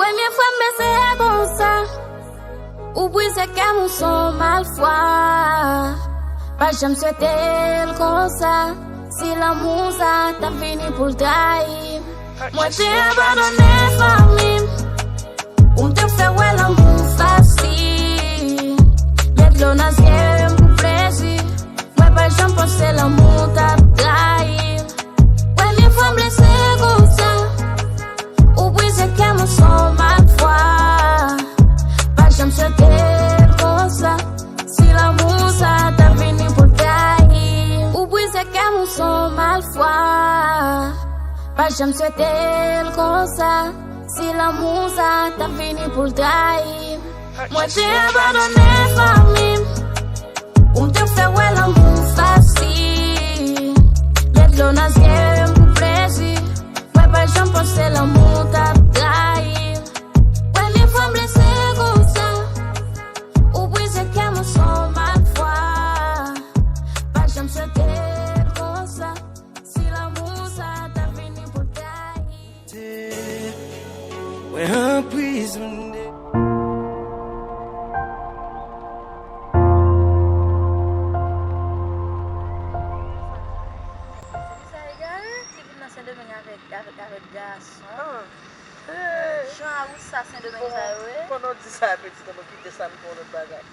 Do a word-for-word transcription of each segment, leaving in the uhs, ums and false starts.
Premye fwa m bese konsa, ou brize kè m, ou se yon malfwa. Pa janm swete l konsa, si lanmou sa t ap vini pou l trayi m. Mwen te abandone fanmi m, pou m te fè wè lanmou fasil. Met dlo nan zye m pou plezi. Mwen pa janm panse lanmou t ap trayi m. Premye fwa m blese konsa, ou brize kè m, ou se yon malfwa. Pa janm swete l konsa, si lanmou sa t ap vini pou l trayi m. Ou brize kè m, ou se yon malfwa. Pa janm swete l konsa, si lanmou sa t ap vini pou l trayi m. Mwen te abandone fanmi m, pou m te fè wè lanmou fasil. Met dlo nan zye m pou plezi. Mwen pa janm panse lanmou t ap trayi m. Premye fwa m blese konsa, ou brize kè m, ou se yon malfwa. Pa janm swete l konsa, si lanmou sa t ap vini pou l trayi m. Mwen anprizone. Ti fi sa egare, ti vin nan Sendomeng avèk, avèk, avèk gason. Jan a ou sa Sendomeng sa yo ye. Pandan w di sa, pitit, ann nou kite sa, nou fè yon lòt bagay.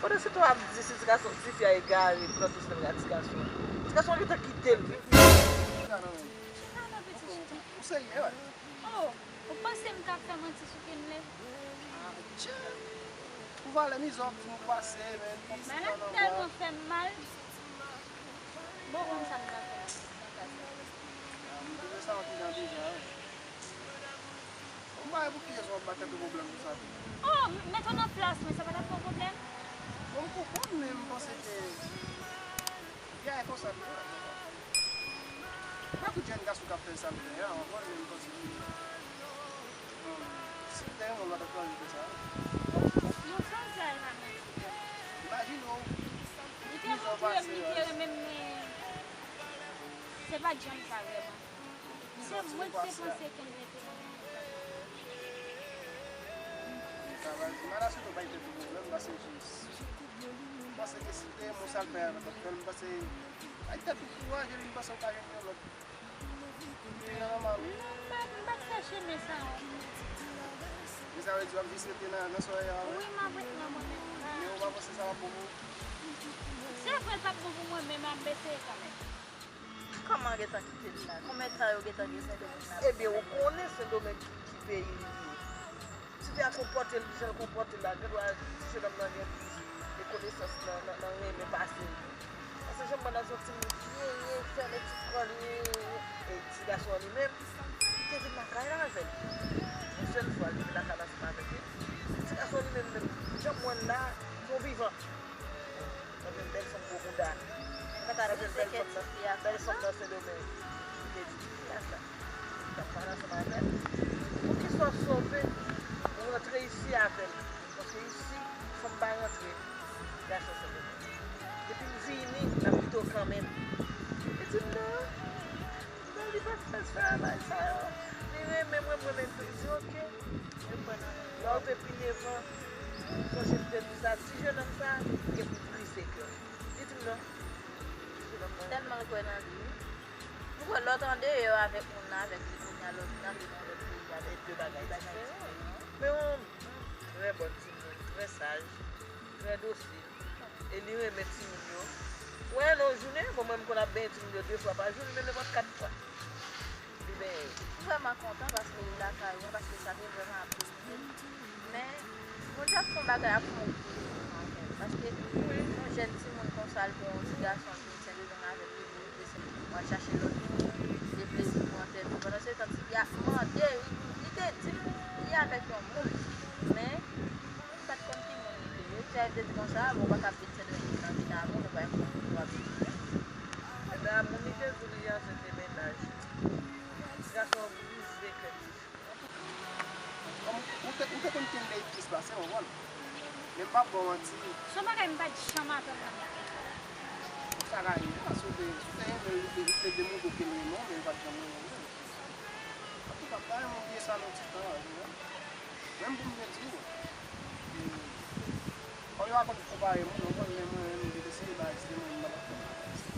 Pandan se tan w ap di si ti gason, ti fi a egare, pran tou Sendomeng a ti gason an. Ti gason an gentan kite l, wi. Ou serye, wè? Oh, ou panse m t ap fè manti sou Kenley? Ah, tchè! Pou valè mizè w ap di m ou pase, men li... Bagay tèlman fè m mal. Bon, konn sa m ta fè. Ah, m te fè sa yon ti jan deja, wi. Bon, m pa wè pou kiyès w ap ba tèt ou pwoblèm konsa tou. Oh, m-, met w nan plas mwen, sa pa t ap fè w pwoblèm? Bon, m konprann, men m panse ke Gen konsa tou, wi. Pa tout jèn gason k ap fè sa m fè a, w konprann, men m panse ke, bon, si m te renmen w, m pa t ap chwazi fè sa. Bon, sa w di a, e pa manti. Imajine w, li te montre m li te renmen m, men se pa t jan l sa vrèman. Se mwen ki te panse ke m te renmen l. Travay, madanm, se nou bay tèt nou pwoblèm, paske jis. M panse ke si te yon sa l fè a, nan fè l, m panse, bay tèt ou kouraj, epi m panse w ka jwenn yon lòt. Epi nan nòmal. M pa, m pa t fè chemen sa a. Men sa vle di w ap jis rete nan, nan sòrèy a, wi? Wi, m ap ret nan mwen menm. Men ou pa panse sa p ap bon pou ou? Se vre l p ap bon pou mwen, men m ap eseye kanmenm. Kòman gentan kite l la? Konbyen tan yo gentan gen Sendomeng la? Ebyen, ou konnen Sendomeng ki, ki peyi li ye. Ti fi a konpòte l, jan l konpòte l la, gen dwa ti jenòm nan gen plis de konesans nan, nan, nan renmen pase l. Paske jan m wè l la, se yon timoun byen, byen fèmen ti kò li, e ti gason an li menm, li te vin lakay la avè l. Yon sèl fwa, li vin lakay la ansanm avèk li. Ti gason an li menm, menm, jan m wè l la, se yon vivan. Mwen jwenn bèl fanm gwo bouda. Mwen ta jwenn bèl fanm nan, bèl fanm nan Sendomeng. Li te di ti fi a sa. Li t ap pale ansanm avè l. Poukisa w sove, ou rantre isi avè l? Paske isi, fanm pa rantre, gason Sendomeng. Depi m vini, m ap kite w kanmenm. Li di m non. Men li pa t fè travay sa yo. Li renmen mwen, mwen menm tou. Li di, "Oke." Lè w te pi devan, sonje m te di sa, ti jenòm sa, li gen pou brize kè w. Li di m non. Ti jenòm nan. Tèlman l kwè nan li, wi. Ou wè, lè w t andeyò avèk moun nan, avèk li, kounye a lè w vin antre nan yon lòt peyi a, se de bagay diferan. Men yon trè bòn timoun, trè saj, trè dosil. E li renmen timoun yo. Ou wè, nan yon jounen, bon, mwen, m konn ap benyen timoun yo de fwa pa jou, li menm nenpòt kat fwa. Li benyen yo. M vrèman kontan paske li lakay mwen, paske sa te vrèman ap domine m. Men, Bondye ap fè yon bagay, ap fè yon gwo chanje nan vi m. Paske yon jèn timoun konsa, l pran yon ti gason, l vin Sendomeng avè l, li vin rete Sendomeng, w al chache lòt moun, se plezi pou antre nou. Pandan se tan, ti fi a mande, li, li te di m, li avèk yon moun. Men, m pa t konn ki moun li te ye. Ti a te di konsa, bon, ou pa ka ap vin Sendomeng nan vin avè w, nou pa konn kote w ap vin. Ebyen, moun li te di w li antre de mennaj. Gason an brize kè li. Ou te, ou te konn kenbe l plis pase m, ou konprann? Men m p ap ba w manti. Se yon bagay m pa t janm atann nan men Kenley. Sa ka rive, paske ou te, si w te renmen l, ou te, ou te demontre w ke l renmen w, men l pa t janm renmen w menm. Antouka, m ta renmen w bliye sa nan yon ti tan, ou konprann? Menm pou m byen di w, e, kòm yo pa konn konpare moun, ou konn lè mwen menm, m te deside ba ex de mwen, m pa t ap fè bagay sa.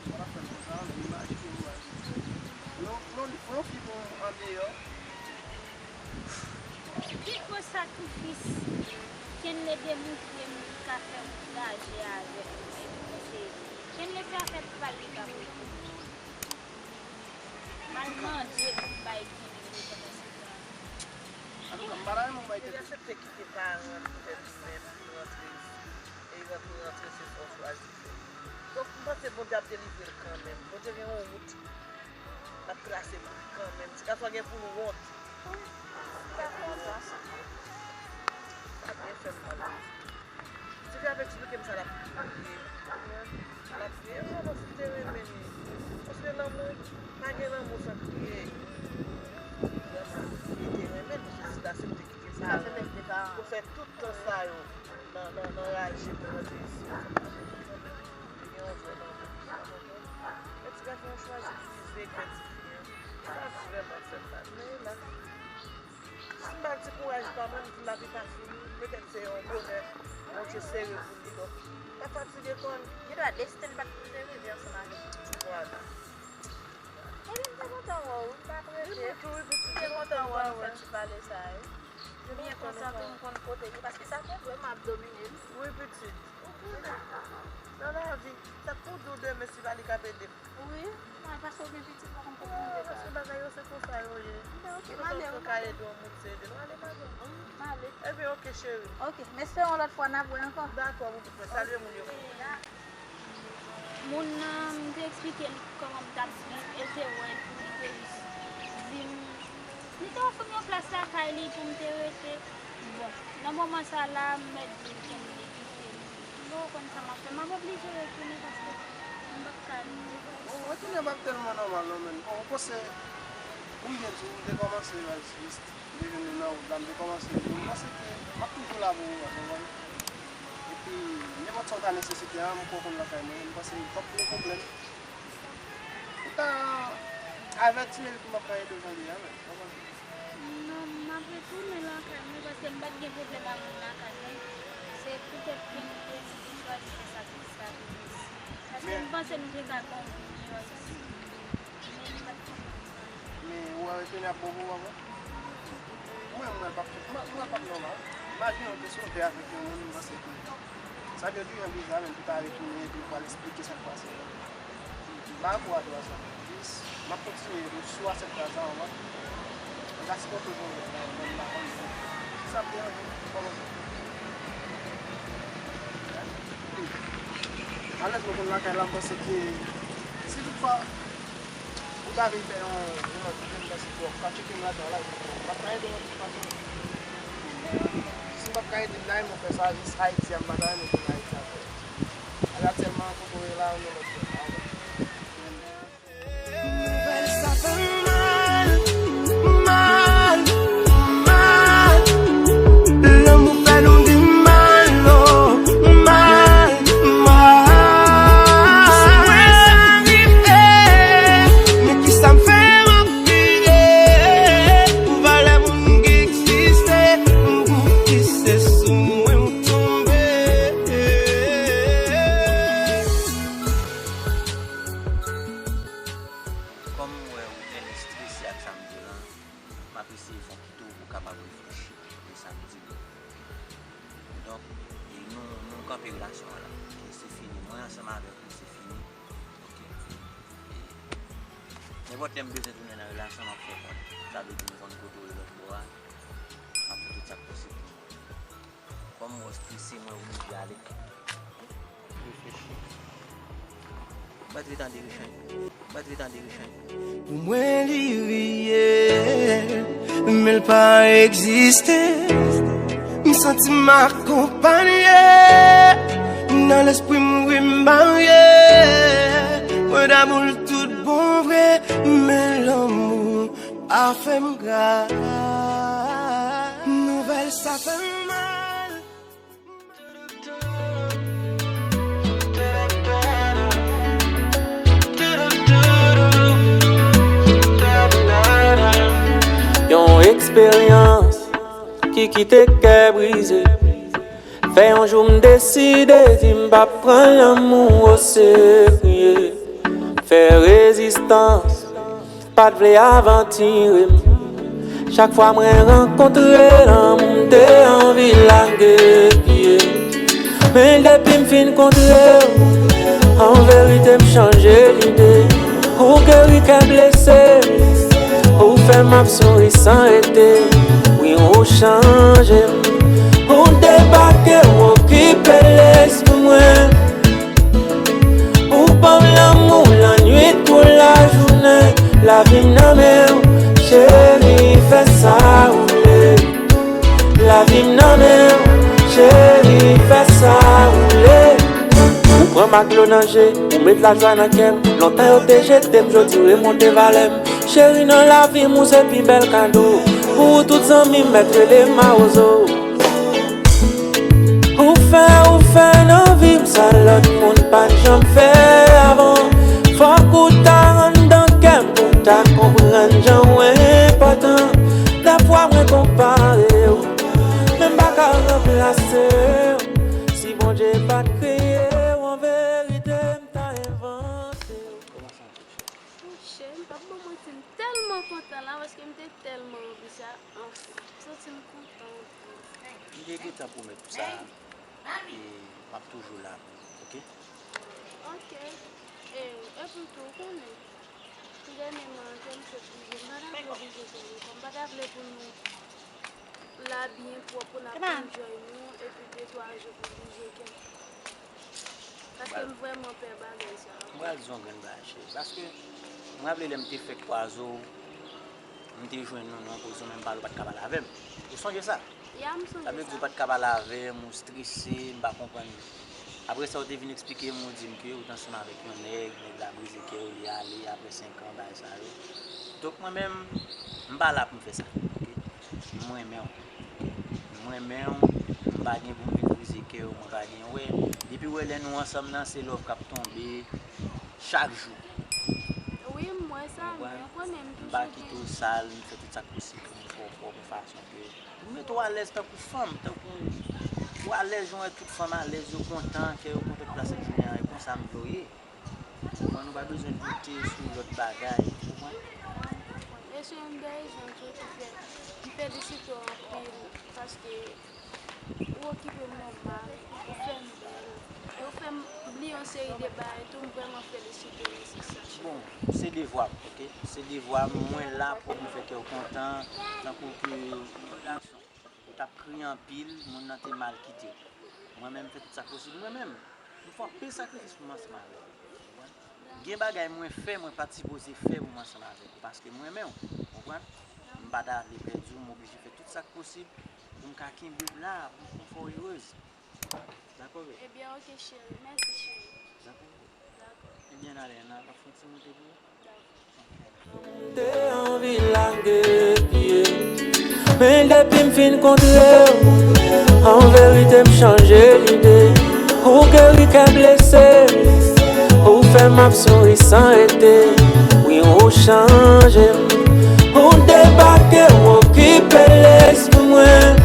M pa t ap fè l konsa, men m pa kite m aji. Non, non, non, ki bon andeyò. Pi gwo sakrifis Kenley demontre m li ka fè woulaj avèk mwen, se Kenley fè afè pa l li ka pote. M al mande pou m bay Kenley rekonesans. Antouka, m pa ta renmen w bay Kenley. Li aksepte kite paran l pou fè li menm, li rantre isi. E li rantre, rantre, se sa w chwazi fè. Donk, m panse Bondye ap delivre l kanmenm. Bondye gen yon wout l ap trase pou li kanmenm. Ti gason an gen pou l wont. Sa byen fè m mal. Ti fi ap eksplike m sa l ap kriye. L ap kriye, wi, paske li te renmen li. Paske lanmou, pa gen lanmou san kriye. Li te renmen l, paske si l ta aksepte kite paran l pou fè tout tan sa yo nan, nan, nan raje pou rantre isi, li gen yon vrè lanmou. Men ti gason an chwazi brize kè ti fi an. Sa vrèman fè m mal. Men e la. Si m pa di kouraj pa mwen, m di lavi pa fini, petèt se yon bonè Bondye sere pou li, donk, pa fatige kò l. Li dwe desten l pa t pou te rive ansanm avèk li. Vwala. Ebyen, m te kontan wè w, wi, m pa t rete. Wi, mwen tou, wi, pitit, m te kontan wè w nan fè ti pale sa yo. M byen kontan tou, m konn kote l ye, paske sa te vre m ap domine l. Wi, pitit, ou konnen, nan lavi, sa k pou di w demen, si pa li k ap ede m. Wi, mwen paske w gen pitit, w pa konn kote w ye. Paske bagay yo se konsa yo ye. Ebyen, ok, m ale, wi, madanm. Ou ka ede yon moun, se ede l. W ale, madanm. M ale. Ebyen, ok, cheri. Ok, m espere yon lòt fwa n ap wè ankò. Dakò, pitit mwen, salye moun yo. Moun nan, m te eksplike l kòman m t ap viv, e l te wè l pou li te jis di m, li te ofri m yon plas lakay li pou m te rete. Bon, nan moman sa la, m mèt di l pou m te kite l. Bon, ou konn sa m ap fè, m ap oblije retounen paske m p ap ka viv. Bon, retounen p ap tèlman nòmal non, men bon, ou panse, pou m byen di w, m te kòmanse, m te vin nan wout la, m te kòmanse di w, m panse ke m ap toujou la pou ou, w konprann? Epi, nenpòt sa w ta nesesite a, m kwè w konn lakay mwen, m panse w p ap gen pwoblèm. Ou ta avèti m epi pou m ap ka ede w jan li a, men, w konprann? Non, m ap retounen lakay mwen paske m pa t gen pwoblèm ak moun lakay mwen. Se poutèt ke m te deside chwazi fè sakrifis la pou nou isi. Paske m panse nou te ka gen yon vi miyò isi. Men nou pa t konprann sa. Men ou wè retounen ap bon pou ou ankò? Mwen, mwen p ap, mwen, mwen p ap nòmal. Imajine w te sove avèk yon moun, m panse ke sa gen tou jan viza, men pou ta retounen epi pou al eksplike sa k pase a. M pa ankouraje w a sa. Jis, m ap kontinye tou sou asèt la sa, w konprann? Mwen ka sipòte w jan w vle, men m pa konn sa ap deranje m, kòman? Alèz mwen konn lakay la, m panse ke si toutfwa ou ta vin fè yon, yon lòt kote, m panse ke w ap ka tcheke m ladan la, m ap ka ede w anpil paske si m p ap ka ede m la, mwen fè sa jis Ayiti a, m pa ta renmen tounen Ayiti ankò. Alè aktyèlman, kote w ye la, yon lòt zòn la. Nouvèl sa fè m mal, mal, mal. Lanmou fè nou di mal, oh, mal, mal. Mwen sa rive, men kisa m fè m ap kriye? Pou valè moun ki egziste, m pou ki se sou mwen ou tonbe. Kòm m wè ou genlè estrese ak sa m di w lan, m ap eseye fè w kite w pou w kapab reflechi de sa m di w. Donk, e nou, nou kanpe relasyon an la. Oke, se fini. Mwen ansanm avèk ou, se fini. Oke. E nenpòt lè m bezwen tounen nan relasyon, m ap fè w konnen. Sa vle di m konn kote w ye lòt bò a. M ap fè tout sa k posib pou nou. Kòm m wè w estrese, mwen oblije ale. Reflechi. Mwen t ret an derechaj. Mwen t ret an derechaj. Pou mwen li reyèl, men l pa egziste. M santi m akonpanye. Nan lespri m wi m marye. Mwen damou l tout bon vre, men lanmou a fè m gra. Nouvèl sa fè m mal. Yon eksperyans Ki kite kè brize. Fè yon jou m deside di m p ap pran lanmou oserye. Fè rezistans, pa t vle avantire m. Chak fwa mwen rankontre lanmou, m te anvi lage pye. Men depi m fin kontre w, an verite m chanje lide. Ou geri kè blese, ou fè m ap souri san rete. Wi, ou chanje m, ou debake, ou okipe lespri mwen. Ou ban m lanmou lannwit kou lajounen. Lavi m nan men w, cheri, fè sa ou vle. Lavi m nan men w, cheri, fè sa ou vle. Ou pran m ak dlo nan je, ou met lajwa nan kè m. Lontan yo te jete m, jodi remonte valè m. Cheri, nan lavi m, ou se pi bèl kado. Pou ou, tout zanmi m mèt rele mawozo. Ou fè, ou fè nan vi m sa lòt moun pa t janm fè avan. Fòk ou ta anndan kè m pou w ta konprann jan w enpòtan. Dèfwa mwen konpare w, men m pa ka ranplase w. Si Bondye pa t kreye w, an verite, m ta envante w. Kòman sa? Monchè, m p ap ba w manti, m tèlman kontan la, paske m te tèlman anvi sa. Anfen, m santi m kontan anpil. M te gentan pwomèt ou sa, e m ap toujou la pou ou, oke? Oke. E, epi tou, ou konnen, dènyèman, kè m sot blije, m pa ta vle blije kè m, m pa ta vle pou nou la byen pwòp, pou n ap enjoy nou, epi de twa jou pou blije kè m. Paske m vrèman pè bagay sa a. Mwen pral di yon grenn bagay, cheri. Paske, mwen raple lè m te fèk kwaze w, m te jwenn nou nan yon pozisyon, men m pale, ou pa t ka pale avè m. Ou sonje sa? Ya, m sonje sa. Sa vle di ou pa t ka pale avè m, ou strese, m pa konprann. Apre sa, ou te vin eksplike m, ou di m ke ou te ansanm avèk yon nèg, nèg la brize kè w, li ale, apre senk an, bagay sa yo. Donk, mwen menm, m pa la pou m fè sa, oke? M renmen w. M renmen w, m pa gen pou m vin brize kè w, mwen pa gen, wè. Depi w wè lè nou ansanm nan, se love k ap tonbe chak jou. Wi, m wè sa, men ou konnen m toujou gen. M pa kite w sal, m fè tout sa k posib pou m fè w pwòp yon fason ke pou m mete w alèz tankou fanm, tankou ou alèz, jan w wè tout fanm alèz, yo kontan, kè yo kontan tout la sent jounen an, e konsa m vle w ye. Konprann, ou pa bezwen doute sou lòt bagay, ou konprann? Mwen konprann. E se youn de rezon tou ki fè m felisite w anpil, paske ou okipe m nòmal, ou fè m bèl, e ou fè m bliye yon seri de bagay tou, m vrèman felisite w, se sa. Bon, se devwa m, oke? Se devwa m, mwen la pou m fè kè w kontan, tankou ke yon gason. Ou t ap kriye anpil, moun nan te mal kite w. Mwen menm, m fè tout sa k posib mwen menm. M fè anpil sakrifis pou m ansanm avè w. Ou konprann? Gen bagay mwen fè, mwen pa t sipoze fè pou m ansanm avèk ou, paske m renmen w. Ou konprann? M pa ta vle pèdi w, m oblije fè tout sa k posib pou m ka kenbe w la, pou m fè w erez. Dakò, bebe? Ebyen, oke, cheri. Mèsi, cheri. Dakò. Dakò. Ebyen, ale, n a, n ap fè yon ti moute pou ou. Te anvi lage pye. Men depi m fin kontre w, an verite m chanje lide. Ou geri kè blese, ou fè m ap souri san rete. Wi, ou chanje m, ou debake, ou okipe lespri mwen.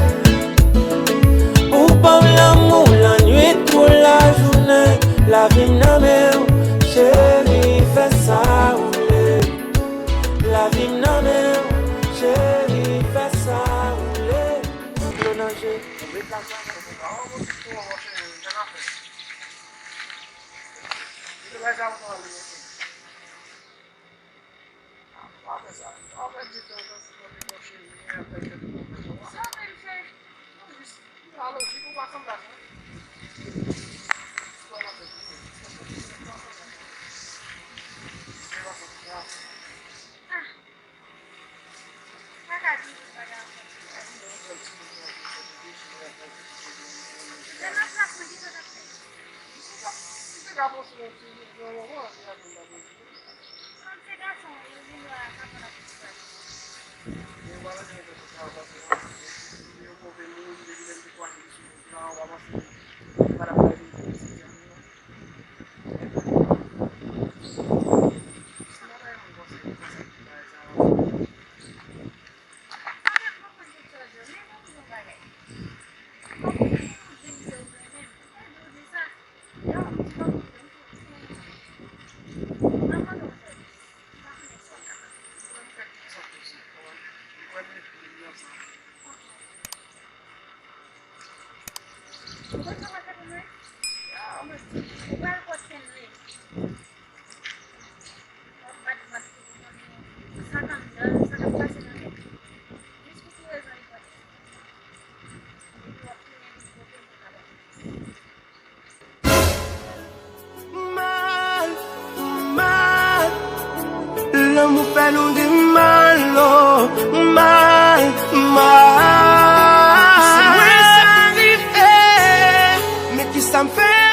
Ou ban m lanmou lannwit kou lajounen. Lavi m nan men w, cheri, fè sa ou vle. Lavi m nan men w, cheri, fè sa ou vle. Dlo nan je. Ou konn sa w pral fè pou mwen? Ou pral pran kenn leve. W ap bat vant pou konnen sa k anndan, sa k ap pase nan tèt ou. Jis pou ti rezon li pote. Epi w ap tounen vin kote m pou ta bat. Mal, mal, lanmou fè nou gen mal, oh, mal, mal. Si mwen sa rive, men kisa m fè